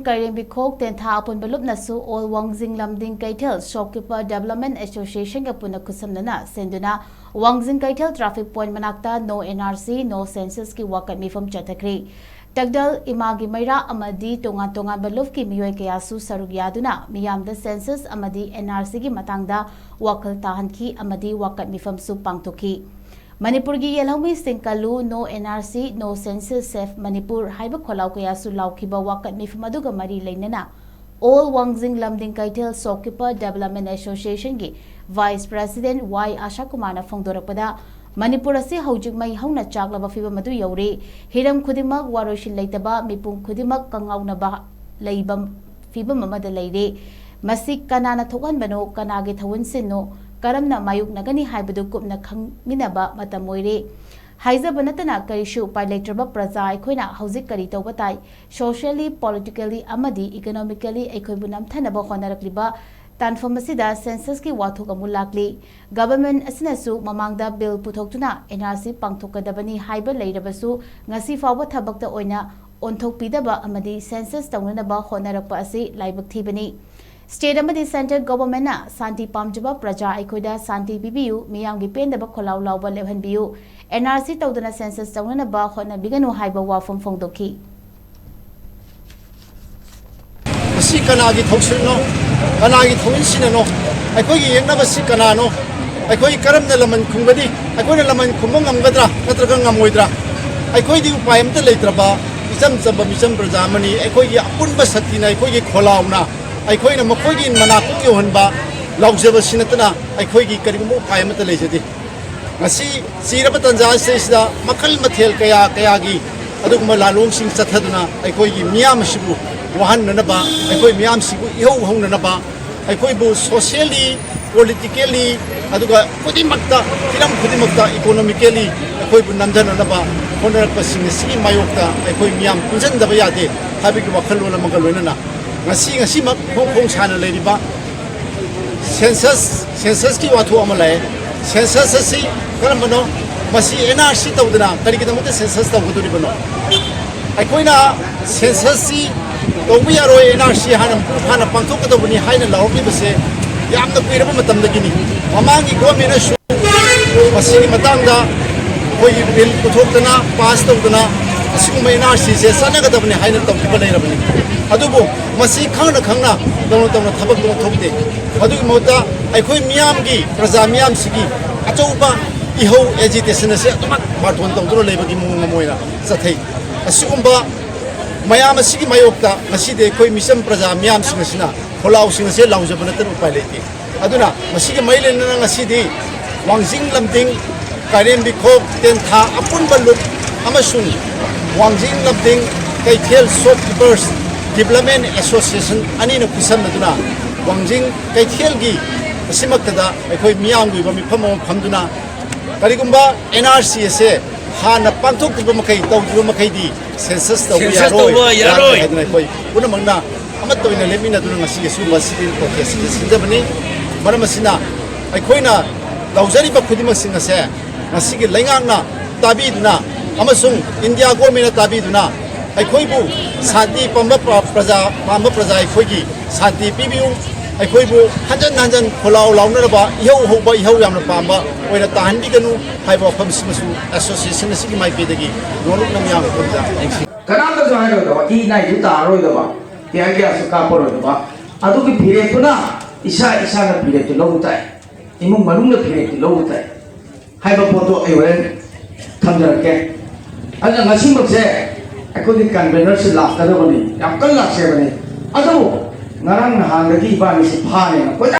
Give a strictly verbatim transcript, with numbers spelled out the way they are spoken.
ꯀꯩꯔꯦꯝꯕꯤꯈꯣꯛ ꯇꯦꯟꯊꯥ ꯑꯄꯨꯟꯕ ꯂꯨꯞꯅꯁꯨ ꯑꯣꯜ ꯋꯥꯡꯖꯤꯡ ꯂꯝꯗꯤꯡ ꯀꯩꯊꯦꯜ ꯁꯣꯞꯀꯤꯄꯔ ꯗꯦꯕꯂꯞꯃꯦꯟ ꯑꯦꯁꯣꯁꯤꯌꯦꯁꯟꯒ ꯄꯨꯟꯅ ꯈꯨꯠꯁꯝꯅꯅ ꯁꯦꯝꯗꯨꯅ ꯋꯥꯡꯖꯤꯡ ꯀꯩꯊꯦꯜ ꯇ꯭ꯔꯥꯐꯤꯛ ꯄꯣꯏꯟꯠ ꯃꯅꯥꯛꯇ ꯅꯣ ꯑꯦꯟ ꯑꯥꯔ ꯁꯤ, ꯅꯣ ꯁꯦꯟꯁꯁꯀꯤ ꯋꯥꯀꯠ ꯃꯤꯐꯝ ꯆꯠꯊꯈ꯭ꯔꯤ꯫ ꯇꯛꯗꯜ, ꯏꯃꯥꯒꯤ ꯃꯩꯔꯥ ꯑꯃꯗꯤ ꯇꯣꯉꯥꯟ ꯇꯣꯉꯥꯟꯕ ꯂꯨꯞꯀꯤ ꯃꯤꯑꯣꯏ ꯀꯌꯥꯁꯨ ꯁꯔꯨꯛ ꯌꯥꯗꯨꯅ ꯃꯤꯌꯥꯝꯗ ꯁꯦꯟꯁꯁ ꯑꯃꯗꯤ ꯑꯦꯟ ꯑꯥꯔ ꯁꯤꯒꯤ ꯃꯇꯥꯡꯗ ꯋꯥꯈꯜ ꯇꯥꯍꯟꯈꯤ ꯑꯃꯗꯤ ꯋꯥꯀꯠ ꯃꯤꯐꯝꯁꯨ ꯄꯥꯡꯊꯣꯛꯈꯤ꯫ ꯃꯅꯤꯄꯨꯔꯒꯤ ꯌꯦꯜꯍꯧꯃꯤꯁꯤꯡ ꯀꯜꯂꯨ, ꯅꯣ and R C, no census safe Manipur ꯍꯥꯏꯕ ꯈꯣꯜꯂꯥꯎ ꯀꯌꯥꯁꯨ ꯂꯥꯎꯈꯤꯕ ꯋꯥꯀꯠ ꯃꯤꯐꯝ ꯑꯗꯨꯒ ꯃꯔꯤ ꯂꯩꯅꯅ ꯑꯣꯜ ꯋꯥꯡꯖꯤꯡ ꯂꯝꯗꯤꯡ ꯀꯩꯊꯦꯜ ꯁꯣꯞꯀꯤꯄꯔ ꯗꯦꯕꯂꯞꯃꯦꯟ ꯑꯦꯁꯣꯁꯤꯌꯦꯁꯟꯒꯤ ꯚꯥꯏꯁ ꯄ꯭ꯔꯦꯁꯤꯗꯦꯟꯠ ꯋꯥꯏ ꯑꯥꯁꯥ ꯀꯨꯃꯥꯔꯅ ꯐꯣꯡꯗꯣꯔꯛꯄꯗ, ꯃꯅꯤꯄꯨꯔ ꯑꯁꯤ ꯍꯧꯖꯤꯛ ꯃꯩ ꯍꯧꯅ ꯆꯥꯛꯂꯕ ꯐꯤꯕꯝ ꯑꯗꯨ ꯌꯧꯔꯦ꯫ ꯍꯤꯔꯝ ꯈꯨꯗꯤꯡꯃꯛ ꯋꯥꯔꯣꯏꯁꯤꯟ ꯂꯩꯇꯕ, ꯃꯤꯄꯨꯝ ꯈꯨꯗꯤꯡꯃꯛ ꯀꯉꯥꯎꯅꯕ ꯂꯩꯕ ꯐꯤꯕꯝ ꯑꯃꯗ ꯂꯩꯔꯦ꯫ ꯃꯁꯤ ꯀꯅꯥꯅ ꯊꯣꯛꯍꯟꯕꯅꯣ, ꯀꯅꯥꯒꯤ ꯊꯧꯑꯣꯟꯁꯤꯡꯅꯣ, ꯀꯔꯝꯅ ꯃꯥꯌꯣꯛꯅꯒꯅꯤ ꯍꯥꯏꯕꯗꯨ ꯀꯨꯞꯅ ꯈꯪꯃꯤꯟꯅꯕ ꯃꯇꯝ ꯑꯣꯏꯔꯦ꯫ ꯍꯥꯏꯖꯕ ꯅꯠꯇꯅ ꯀꯔꯤꯁꯨ ꯎꯄꯥꯏ ꯂꯩꯇ꯭ꯔꯕ ꯄ꯭ꯔꯖꯥ ꯑꯩꯈꯣꯏꯅ ꯍꯧꯖꯤꯛ ꯀꯔꯤ ꯇꯧꯕ ꯇꯥꯏ? ꯁꯣꯁꯤꯌꯦꯜꯂꯤ, ꯄꯣꯂꯤꯇꯤꯀꯦꯜꯂꯤ ꯑꯃꯗꯤ ꯏꯀꯣꯅꯣꯃꯤꯀꯦꯜꯂꯤ ꯑꯩꯈꯣꯏꯕꯨ ꯅꯝꯊꯅꯕ ꯍꯣꯠꯅꯔꯛꯂꯤꯕ ꯇꯥꯟꯐꯝ ꯑꯁꯤꯗ ꯁꯦꯟꯁꯁꯀꯤ ꯋꯥꯊꯣꯛ ꯑꯃꯨꯛ ꯂꯥꯛꯂꯤ꯫ ꯒꯚꯔꯟꯃꯦꯟꯠ ꯑꯁꯤꯅꯁꯨ ꯃꯃꯥꯡꯗ ꯕꯤꯜ ꯄꯨꯊꯣꯛꯇꯨꯅ ꯑꯦꯟ ꯑꯥꯔ ꯁꯤ ꯄꯥꯡꯊꯣꯛꯀꯗꯕꯅꯤ ꯍꯥꯏꯕ ꯂꯩꯔꯕꯁꯨ, ꯉꯁꯤ ꯐꯥꯎꯕ ꯊꯕꯛꯇ ꯑꯣꯏꯅ ꯑꯣꯟꯊꯣꯛꯄꯤꯗꯕ ꯑꯃꯗꯤ ꯁꯦꯟꯁꯁ ꯇꯧꯅꯅꯕ ꯍꯣꯠꯅꯔꯛꯄ ꯑꯁꯤ ꯂꯥꯏꯕꯛ ꯊꯤꯕꯅꯤ꯫ ꯁ꯭ꯇꯦꯠ ꯑꯃꯗꯤ ꯁꯦꯟꯇ꯭ꯔꯦꯜ ꯒꯚꯔꯟꯃꯦꯟꯠꯅ ꯁꯥꯟꯇꯤ ꯄꯥꯝꯖꯕ ꯄ꯭ꯔꯖꯥ ꯑꯩꯈꯣꯏꯗ ꯁꯥꯟꯇꯤ ꯄꯤꯕꯤꯌꯨ, ꯃꯤꯌꯥꯝꯒꯤ ꯄꯦꯟꯗꯕ ꯈꯣꯜꯂꯥꯎ ꯂꯥꯎꯕ ꯂꯦꯞꯍꯟꯕꯤꯌꯨ, ꯑꯦꯟ ꯑꯥꯔ ꯁꯤ ꯇꯧꯗꯅ ꯁꯦꯟꯁꯁ ꯇꯧꯅꯅꯕ ꯍꯣꯠꯅꯕꯤꯒꯅꯨ ꯍꯥꯏꯕ ꯋꯥꯐꯝ ꯐꯣꯡꯗꯣꯛꯈꯤ꯫ ꯃꯁꯤ ꯀꯅꯥꯒꯤ ꯊꯧꯁꯤꯜꯅꯣ? ꯀꯅꯥꯒꯤ ꯊꯧꯃꯤꯟꯁꯤꯟꯅꯅꯣ? ꯑꯩꯈꯣꯏꯒꯤ ꯌꯦꯛꯅꯕꯁꯤ ꯀꯅꯥꯅꯣ? ꯑꯩꯈꯣꯏ ꯀꯔꯝꯅ ꯂꯃꯟ ꯈꯨꯝꯒꯅꯤ? ꯑꯩꯈꯣꯏꯅ ꯂꯃꯟ ꯈꯨꯝꯕ ꯉꯝꯒꯗ꯭ꯔꯥ ꯅꯠꯇ꯭ꯔꯒ ꯉꯝꯃꯣꯏꯗ꯭ꯔꯥ? ꯑꯩꯈꯣꯏꯗꯤ ꯎꯄꯥꯏ ꯑꯃꯠꯇ ꯂꯩꯇ꯭ꯔꯕ ꯏꯆꯝ ꯆꯝꯕ ꯃꯤꯆꯝ ꯄ꯭ꯔꯖꯥ ꯑꯃꯅꯤ꯫ ꯑꯩꯈꯣꯏꯒꯤ ꯑꯄꯨꯟꯕ ꯁꯛꯇꯤꯅ, ꯑꯩꯈꯣꯏꯒꯤ ꯈꯣꯜꯂꯥꯎꯅ, ꯑꯩꯈꯣꯏꯅ ꯃꯈꯣꯏꯒꯤ ꯃꯅꯥꯀꯣꯡ ꯌꯧꯍꯟꯕ ꯂꯥꯎꯖꯕꯁꯤ ꯅꯠꯇꯅ ꯑꯩꯈꯣꯏꯒꯤ ꯀꯔꯤꯒꯨꯝꯕ ꯎꯄꯥꯏ ꯑꯃꯠꯇ ꯂꯩꯖꯗꯦ꯫ ꯉꯁꯤ ꯆꯤꯔꯕ ꯇꯥꯟꯖꯥ ꯑꯁꯤꯗꯩꯁꯤꯗ ꯃꯈꯜ ꯃꯊꯦꯜ ꯀꯌꯥ ꯀꯌꯥꯒꯤ ꯑꯗꯨꯒꯨꯝꯕ ꯂꯥꯂꯣꯡꯁꯤꯡ ꯆꯠꯊꯗꯨꯅ ꯑꯩꯈꯣꯏꯒꯤ ꯃꯤꯌꯥꯝ ꯑꯁꯤꯕꯨ ꯋꯥꯍꯟꯅꯅꯕ, ꯑꯩꯈꯣꯏ ꯃꯤꯌꯥꯝꯁꯤꯕꯨ ꯏꯍꯧ ꯍꯧꯅꯅꯕ, ꯑꯩꯈꯣꯏꯕꯨ ꯁꯣꯁꯤꯌꯦꯜꯂꯤ, ꯄꯣꯂꯤꯇꯤꯀꯦꯜꯂꯤ, ꯑꯗꯨꯒ ꯈꯨꯗꯤꯡꯃꯛꯇ, ꯍꯤꯔꯝ ꯈꯨꯗꯤꯡꯃꯛꯇ, ꯏꯀꯣꯅꯣꯃꯤꯀꯦꯜꯂꯤ ꯑꯩꯈꯣꯏꯕꯨ ꯅꯝꯊꯅꯅꯕ ꯍꯣꯠꯅꯔꯛꯄꯁꯤꯡ ꯑꯁꯤꯒꯤ ꯃꯥꯌꯣꯛꯇ ꯑꯩꯈꯣꯏ ꯃꯤꯌꯥꯝ ꯄꯨꯟꯁꯤꯟꯗꯕ ꯌꯥꯗꯦ ꯍꯥꯏꯕꯒꯤ ꯋꯥꯈꯜꯂꯣꯟ ꯑꯃꯒ ꯂꯣꯏꯅꯅ ꯉꯁꯤ, ꯉꯁꯤꯃꯛ ꯐꯣꯡ ꯐꯣꯡ ꯁꯥꯅ ꯂꯩꯔꯤꯕ ꯁꯦꯟꯁꯁ, ꯁꯦꯟꯁꯁꯀꯤ ꯋꯥꯊꯣꯛ ꯑꯃ ꯂꯥꯛꯑꯦ꯫ ꯁꯦꯟꯁꯁ ꯑꯁꯤ ꯀꯔꯝꯕꯅꯣ? ꯃꯁꯤ ꯑꯦꯟ ꯑꯥꯔ ꯁꯤ ꯇꯧꯗꯅ ꯀꯔꯤꯒꯤꯗꯃꯛꯇ ꯁꯦꯟꯁꯁ ꯇꯧꯒꯗꯧꯔꯤꯕꯅꯣ? ꯑꯩꯈꯣꯏꯅ ꯁꯦꯟꯁꯁꯁꯤ ꯇꯧꯕ ꯌꯥꯔꯣꯏ, ꯑꯦꯟ ꯑꯥꯔ ꯁꯤ ꯍꯥꯟꯅ ꯃꯄꯨꯡ ꯐꯥꯅ ꯄꯥꯡꯊꯣꯛꯀꯗꯧꯕꯅꯤ ꯍꯥꯏꯅ ꯂꯥꯎꯔꯛꯂꯤꯕꯁꯦ ꯌꯥꯝꯅ ꯀꯨꯏꯔꯕ ꯃꯇꯝꯗꯒꯤꯅꯤ꯫ ꯃꯃꯥꯡꯒꯤ ꯒꯣꯔꯃꯦꯟꯅꯁꯨ ꯃꯁꯤꯒꯤ ꯃꯇꯥꯡꯗ ꯑꯩꯈꯣꯏꯒꯤ ꯕꯤꯜ ꯄꯨꯊꯣꯛꯇꯅ ꯄꯥꯁ ꯇꯧꯗꯅ ꯑꯁꯤꯒꯨꯝꯕ ꯑꯦꯟ ꯑꯥꯔ ꯁꯤꯁꯦ ꯆꯠꯅꯒꯗꯕꯅꯤ ꯍꯥꯏꯅ ꯇꯧꯈꯤꯕ ꯂꯩꯔꯕꯅꯤ꯫ ꯑꯗꯨꯕꯨ ꯃꯁꯤ ꯈꯪꯅ ꯈꯪꯅ ꯇꯧꯅ ꯇꯧꯅ ꯊꯕꯛ ꯄꯥꯡꯊꯣꯛꯇꯦ꯫ ꯑꯗꯨꯒꯤ ꯃꯍꯨꯠꯇ ꯑꯩꯈꯣꯏ ꯃꯤꯌꯥꯝꯒꯤ, ꯄ꯭ꯔꯖꯥ ꯃꯤꯌꯥꯝꯁꯤꯒꯤ ꯑꯆꯧꯕ ꯏꯍꯧ, ꯑꯦꯖꯤꯇꯦꯁꯟ ꯑꯁꯦ ꯑꯗꯨꯃꯛ ꯕꯥꯔꯇꯣꯟ ꯇꯧꯗꯨꯅ ꯂꯩꯕꯒꯤ ꯃꯑꯣꯡ ꯑꯃ ꯑꯣꯏꯅ ꯆꯠꯊꯩ꯫ ꯑꯁꯤꯒꯨꯝꯕ ꯃꯌꯥꯝ ꯑꯁꯤꯒꯤ ꯃꯥꯌꯣꯛꯇ ꯉꯁꯤꯗꯤ ꯑꯩꯈꯣꯏ ꯃꯤꯆꯝ ꯄ꯭ꯔꯖꯥ ꯃꯤꯌꯥꯝꯁꯤꯡ ꯑꯁꯤꯅ ꯈꯣꯜꯂꯥꯎꯁꯤꯡ ꯑꯁꯦ ꯂꯥꯎꯖꯕ ꯅꯠꯇꯅ ꯎꯄꯥꯏ ꯂꯩꯇꯦ꯫ ꯑꯗꯨꯅ ꯃꯁꯤꯒ ꯃꯔꯤ ꯂꯩꯅꯅ ꯉꯁꯤꯗꯤ ꯋꯥꯡꯖꯤꯡ ꯂꯝꯗꯤꯡ, ꯀꯥꯏꯔꯦꯝꯕꯤꯈꯣꯛ, ꯇꯦꯟꯊꯥ ꯑꯄꯨꯟꯕ ꯂꯨꯞ ꯑꯃꯁꯨꯡ ꯋꯥꯡꯖꯤꯡ ꯂꯝꯗꯤꯡ ꯀꯩꯊꯦꯜ ꯁꯣꯞꯀꯤꯄꯔꯁ ꯗꯤꯕ꯭ꯂꯞꯃꯦꯟ ꯑꯦꯁꯣꯁꯤꯌꯦꯁꯟ ꯑꯅꯤꯅ ꯈꯨꯠꯁꯝꯅꯗꯨꯅ ꯋꯥꯡꯖꯤꯡ ꯀꯩꯊꯦꯜꯒꯤ ꯑꯁꯤꯃꯛꯇꯗ ꯑꯩꯈꯣꯏ ꯃꯤꯌꯥꯝꯒꯤ ꯑꯣꯏꯕ ꯃꯤꯐꯝ ꯑꯃ ꯐꯝꯗꯨꯅ ꯀꯔꯤꯒꯨꯝꯕ ꯑꯦꯟ ꯑꯥꯔ ꯁꯤ ꯑꯁꯦ ꯍꯥꯟꯅ ꯄꯥꯡꯊꯣꯛꯇ꯭ꯔꯤꯕ ꯃꯈꯩ, ꯇꯧꯗ꯭ꯔꯤꯕ ꯃꯈꯩꯗꯤ ꯁꯦꯟꯁꯁ ꯇꯧꯕ ꯁꯦꯟꯁꯁ ꯌꯥꯔꯣꯏ, ꯇꯧꯕ ꯌꯥꯔꯣꯏ ꯌꯥꯔꯣꯏ꯫ ꯍꯥꯏꯗꯅ ꯑꯩꯈꯣꯏ ꯄꯨꯝꯅꯃꯛꯅ ꯑꯃꯠꯇ ꯑꯣꯏꯅ ꯂꯦꯞꯃꯤꯟꯅꯗꯨꯅ ꯉꯁꯤꯒꯤ ꯑꯁꯤꯒꯨꯝꯕ ꯁꯤꯇꯤꯡ ꯄ꯭ꯔꯣꯇꯦꯁ ꯑꯁꯤ ꯁꯤꯟꯖꯕꯅꯤ꯫ ꯃꯔꯝ ꯑꯁꯤꯅ ꯑꯩꯈꯣꯏꯅ ꯇꯧꯖꯔꯤꯕ ꯈꯨꯗꯤꯡꯃꯛꯁꯤꯡ ꯑꯁꯦ ꯉꯁꯤꯒꯤ ꯂꯩꯉꯥꯛꯅ ꯇꯥꯕꯤꯗꯨꯅ ꯑꯃꯁꯨꯡ ꯏꯟꯗꯤꯌꯥ ꯒꯣꯔꯃꯦꯟꯅ ꯇꯥꯕꯤꯗꯨꯅ ꯑꯩꯈꯣꯏꯕꯨ ꯁꯥꯟꯇꯤ ꯄꯥꯝꯕ ꯄ꯭ꯔ-, ꯄ꯭ꯔꯖꯥ, ꯄꯥꯝꯕ ꯄ꯭ꯔꯖꯥ ꯑꯩꯈꯣꯏꯒꯤ ꯁꯥꯟꯇꯤ ꯄꯤꯕꯤꯌꯨ, ꯑꯩꯈꯣꯏꯕꯨ ꯍꯟꯖꯟ ꯍꯟꯖꯟ ꯈꯣꯜꯂꯥꯎ ꯂꯥꯎꯅꯔꯕ ꯏꯍꯧ ꯍꯧꯕ, ꯏꯍꯧ ꯌꯥꯝꯅ ꯄꯥꯝꯕ ꯑꯣꯏꯅ ꯇꯥꯍꯟꯕꯤꯒꯅꯨ ꯍꯥꯏꯕ ꯋꯥꯐꯝꯁꯤꯃꯁꯨ ꯑꯦꯁꯣꯁꯤꯌꯦꯁꯟ ꯑꯁꯤꯒꯤ ꯃꯥꯏꯀꯩꯗꯒꯤ ꯅꯣꯂꯨꯛꯅ ꯃꯤꯌꯥꯝꯒꯤ ꯃꯐꯝꯗ ꯅꯤꯡꯁꯤꯡ- ꯀꯅꯥꯝꯇꯁꯨ ꯍꯥꯏꯔꯣꯏꯗꯕ, ꯏ ꯅꯥꯏꯁꯨ ꯇꯥꯔꯔꯣꯏꯗꯕ, ꯇꯤꯌꯥꯔ ꯒ꯭ꯌꯥꯁꯁꯨ ꯀꯥꯞꯄꯔꯣꯏꯗꯕ, ꯑꯗꯨꯒꯤ ꯐꯤꯔꯦꯞꯇꯨꯅ ꯏꯁꯥ ꯏꯁꯥꯅ ꯐꯤꯔꯦꯞꯇꯨ ꯂꯧꯕ ꯇꯥꯏ, ꯏꯃꯨꯡ ꯃꯅꯨꯡꯅ ꯐꯤꯔꯦꯞꯇꯨ ꯂꯧꯕ ꯇꯥꯏ ꯍꯥꯏꯕ ꯄꯣꯠꯇꯣ ꯑꯩ ꯍꯣꯔꯦꯟ ꯊꯝꯖꯔꯛꯀꯦ꯫ ꯑꯗꯨꯅ ꯉꯁꯤꯃꯛꯁꯦ ꯑꯩꯈꯣꯏꯒꯤ ꯀꯟꯚꯦꯅꯔꯁꯤ ꯂꯥꯛꯀꯗꯕꯅꯤ, ꯌꯥꯝ ꯀꯟꯅ ꯂꯥꯛꯆꯕꯅꯤ꯫ ꯑꯗꯨꯕꯨ ꯉꯔꯥꯡ ꯅꯍꯥꯟꯗꯒꯤ ꯏꯕꯥꯅꯤꯁꯤ ꯐꯥꯅꯦꯅ ꯀꯣꯏꯇꯥꯟ